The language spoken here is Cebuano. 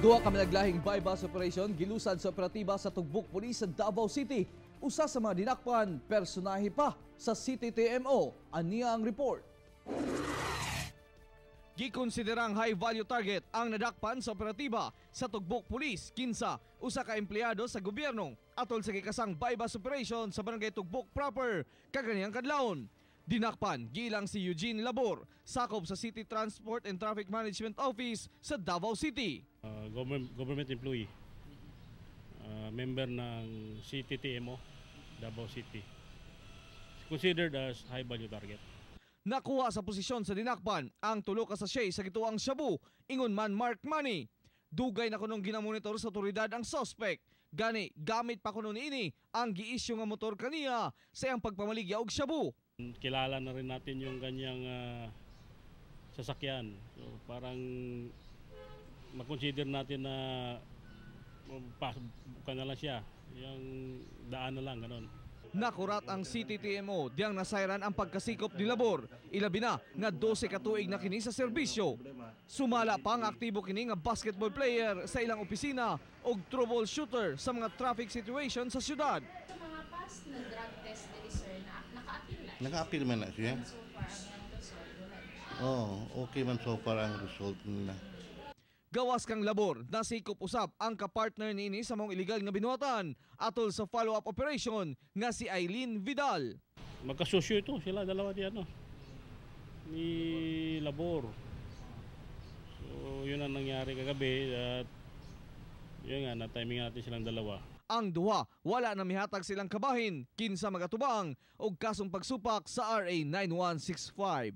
Duha ka malaglahing buy-bust operation gilusad sa operatiba sa Tugbok Police sa Davao City. Usa sa mga dinakpan, personahe pa sa CTTMO. Aniya ang report. Gikonsiderang high value target ang nadakpan sa operatiba sa Tugbok Police, kinsa usa ka empleyado sa gobyerno atol sa gikasang buy-bust operation sa Barangay Tugbok proper kaganihang kadlawon. Dinakpan gilang si Eugene Labor, sakop sa City Transport and Traffic Management Office sa Davao City. Government employee, member ng CTTMO, Davao City. Considered as high value target. Nakuha sa posisyon sa dinakpan ang tulo ka sachet sa gituang shabu, ingon man mark money. Dugay na kunong ginamonitor sa otoridad ang suspect. Gani gamit pa kuno niini ang giisyu nga motor kaniya sa iyang pagpamaligya og shabu. Kilala na rin natin yung kanyang sasakyan. So parang makonsider natin na na lang siya. Yung daan na lang, ganun. Nakurat ang CTTMO diyang nasayran ang pagkasikop ni Labor. Ilabi na nga 12 ka tuig na kini sa serbisyo. Sumala pa ang aktibo kini nga basketball player sa ilang opisina og troubleshooter sa mga traffic situation sa syudad. Sa mga past na drug test diri, sir, na naka-appeal na siya. Naka-appeal man na siya. And so far, ang iyang result, wala na siya. Oh, okay man so far ang result nila. Gawas kang Labor, nasikop usab ang kapartner niini sa maong illegal nga binuhatan atol sa follow-up operation nga si Eileen Vidal. Magkasosyo ito, sila dalawa di ano, ni Labor. So yun ang nangyari kagabi at yun nga, na-timing natin silang dalawa. Ang duha, wala na mihatag silang kabahin kinsa magatubang og kasong pagsupak sa RA 9165.